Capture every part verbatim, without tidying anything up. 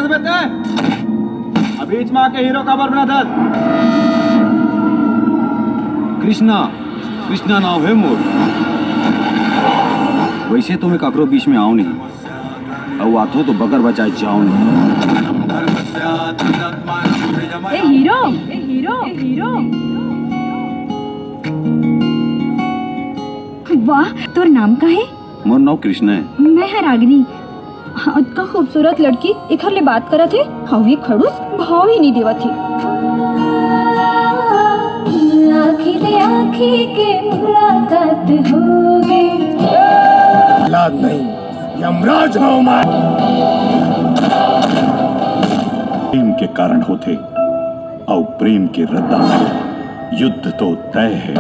अबे तैं, अब बीच में आके हीरो काबर बनत हस? कृष्णा, कृष्णा नाव हे मोर। वैसे तो मैं काकरो बीच में आंव नहीं, अउ आथों तो बगर बचाए जांव नहीं। ए हीरो, ए हीरो, ए हीरो। वाह, तोर नाम का हे? मोर नाव कृष्णा हे। मैं हा रागिनी। हाँ, अतका खूबसूरत लड़की, एखर ले बात करत हे, अउ ये खड़ूस भाव ही नहीं देवत हे। आँखी ले आँखी के मुलाकात हो गई। औलाद नहीं, यमराज हूँ मैं। प्रेम के कारण होथे, अउ प्रेम के रद्दा में युद्ध तो तय हे।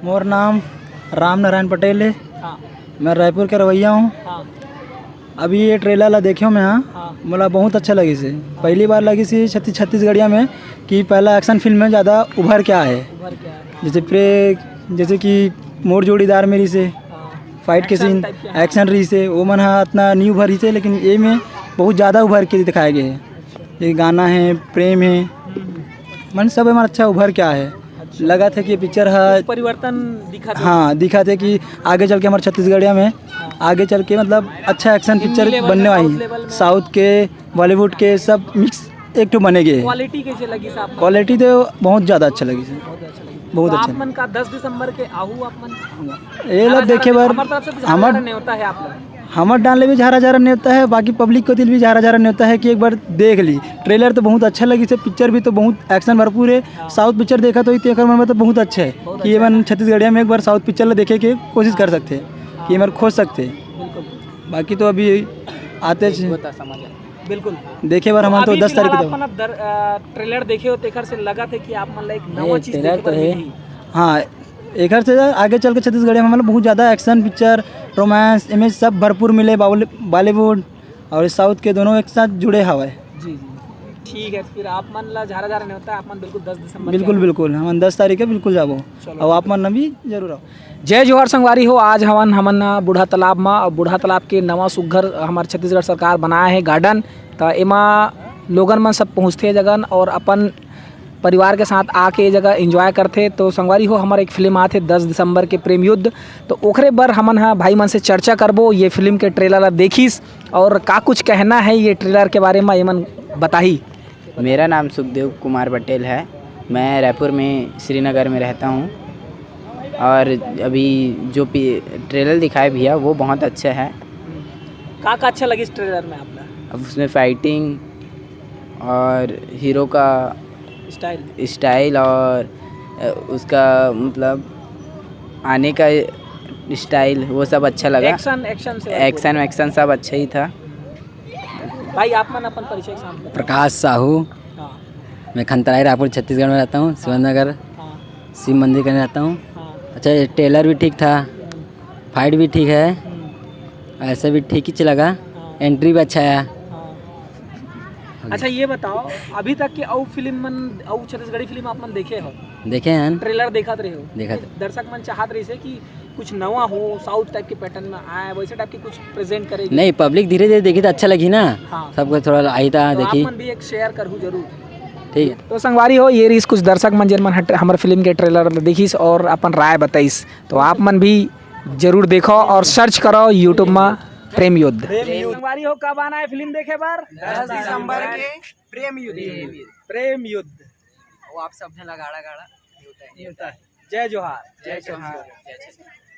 मोर नाम राम नारायण पटेल हे। हाँ। मैं रायपुर के रहवइया हूँ। हाँ। अभी ये ट्रेलर ला देखे हूँ मैं, हाँ। हाँ। मोला बहुत अच्छा लगिस हे। पहली बार लगिस हे छत्तीस-, छत्तीसगढ़िया में कि पहला एक्शन फिल्म में ज़्यादा उभर के आए। उभर के आए। जैसे प्रे-, जैसे कि मोर जोड़ीदार में रहिसे, हाँ। फाइट के एक्शन सीन, टाइप के, हाँ। एक्शन रहिसे, वो मन हा अतना नहीं उभर रहिसे, लेकिन ये में बहुत ज़्यादा उभर के दिखाए गए हे। अच्छा। ये गाना हे, प्रेम हे, हम्म। मन सब मन अच्छा उभर के आए हे। अच्छा। लगथे कि ये पिक्चर हा कुछ परिवर्तन दिखत हे। हाँ, दिखथे कि आगे चल के हमर छत्तीसगढ़िया में, हाँ। आगे चल के मतलब अच्छा एक्शन फिल्मी पिक्चर लेवल बनने में, वाली साउथ हे। लेवल में। साउथ के, बॉलीवुड के सब मिक्स एक ठो बने गए हे। क्वालिटी कैसे लगिस आप? क्वालिटी तो बहुत ज़्यादा अच्छा लगिस हे। बहुत अच्छा लगिस। बहुत तो अच्छा। आप मन का दस दिसंबर के आहू आप मन? ये ला देखे बर हमर तरफ से भी झारा हमर झारा नेवता हे आप लोग। हमर डाल ले भी झारा झारा नेवता हे, बाकी पब्लिक कोति ले भी झारा झारा नेवता हे कि एक बार देख ली। ट्रेलर तो बहुत अच्छा लगिस हे, पिक्चर भी तो बहुत एक्शन भरपूर हे। हाँ। साउथ पिक्चर देखत होही तो एकर मन में तो बहुत अच्छा हे बहुत कि अच्छा ये मन हे। छत्तीसगढ़िया में एक बार साउथ पिक्चर ला देखे के कोशिश कर सकथे, हाँ। कि ये मन खोज सकथे। बिल्कुल। बाकी तो अभी आते एक च- बता समझ आ। बिल्कुल। देखे बर तो हमन तो अभी दस तारीख फिलहाल के आप तो मन दर-, अ, ट्रेलर देखे हो, तेकर से लगथे कि आप मन ला एक नवा ये चीज ट्रेलर देखे तो बर हे। मिलही। हाँ, एकर से आगे चल के छत्तीसगढ़िया में मतलब बहुत ज़्यादा एक्शन पिक्चर, रोमांस, एमे सब भरपूर मिले, बावली-, बॉलीवुड अउ साउथ के दोनों एक साथ जुड़े हवय। जी, जी। ठीक हे, फिर आप मन ला झारा झारा नेवता हे, आप मन बिल्कुल दस दिसंबर के बिल्कुल, आए। बिल्कुल, हमन दस तारीख के बिल्कुल जाबो। चलो। अउ आप मन भी जरूर आओ। जय जोहार संगवारी हो, आज हवन हमन बूढ़ा तालाब मा, अउ बूढ़ा तालाब के नवा सुग्घर हमर छत्तीसगढ़ सरकार बनाए हे गार्डन, त एमा लोगन मन सब पहुँचथे ए जगन अउ अपन परिवार के साथ आके ये जगह एंजॉय करथे। तो संगवारी हो, हमर एक फिल्म आथे दस दिसंबर के, प्रेम युद्ध, तो ओखरे बर हमन ह भाई मन से चर्चा करबो। ये फिल्म के ट्रेलर ला देखिस अउ का कुछ कहना हे ये ट्रेलर के बारे में, ये मन बताही। मेरा नाम सुखदेव कुमार पटेल है। मैं रायपुर में, श्रीनगर में रहता हूँ। और अभी जो पी-, ट्रेलर दिखाए भैया, वो बहुत अच्छा है। का का अच्छा लगिस ट्रेलर में आप ला? अब उसमें फाइटिंग और हीरो का स्टाइल। स्टाइल और, अ, उसका मतलब आने का स्टाइल, वो सब अच्छा लगा। एक्शन, एक्शन से एक्शन, एक्शन सब अच्छा ही था। भाई, आप मन अपन परिचय के साथ बताओ। प्रकाश साहू। हाँ। मैं खंतराई, रायपुर, छत्तीसगढ़ में रहता हूँ, शिवानंद नगर। हाँ। शिव मंदिर कने रहता हूँ। हाँ। अच्छा, ये ट्रेलर भी ठीक था, हम्म। फाइट भी ठीक है, हम्म। ऐसा भी ठीक ही लगा, हाँ। एंट्री भी अच्छा है। हाँ। अच्छा, ये बताओ, अभी तक के अउ फिल्म मन, अउ छत्तीसगढ़ी फिल्म आप मन देखे हो? देखे हैं। ट्रेलर देखत रहे हो? देखत। दर्शक मन चाहत रहिसे कि कुछ नवा हो, साउथ टाइप के पैटर्न में आए, वैसे टाइप के कुछ प्रेजेंट करेगी? नहीं, पब्लिक धीरे-धीरे देखी त अच्छा लगही ना। हाँ। सबको थोड़ा आई त तो देखी। आप मन भी एक शेयर करहू जरूर। ठीक है। तो संगवारी हो, ये रहिस कुछ दर्शक मन, जेन मन हट-, हमर फिल्म के ट्रेलर देखिस अउ अपन राय बताइस। तो आप मन भी जरूर देखो अउ सर्च करो YouTube में प्रेम युद्ध। प्रेम युद्ध। संगवारी हो, कब आना हे फिल्म देखे बर? दस दिसंबर के प्रेम युद्ध। प्रेम युद्ध। वो आप सब झन ला गाड़ा गाड़ा नेवता हे। जय जोहार। जय जोहार। जय छत्तीसगढ़।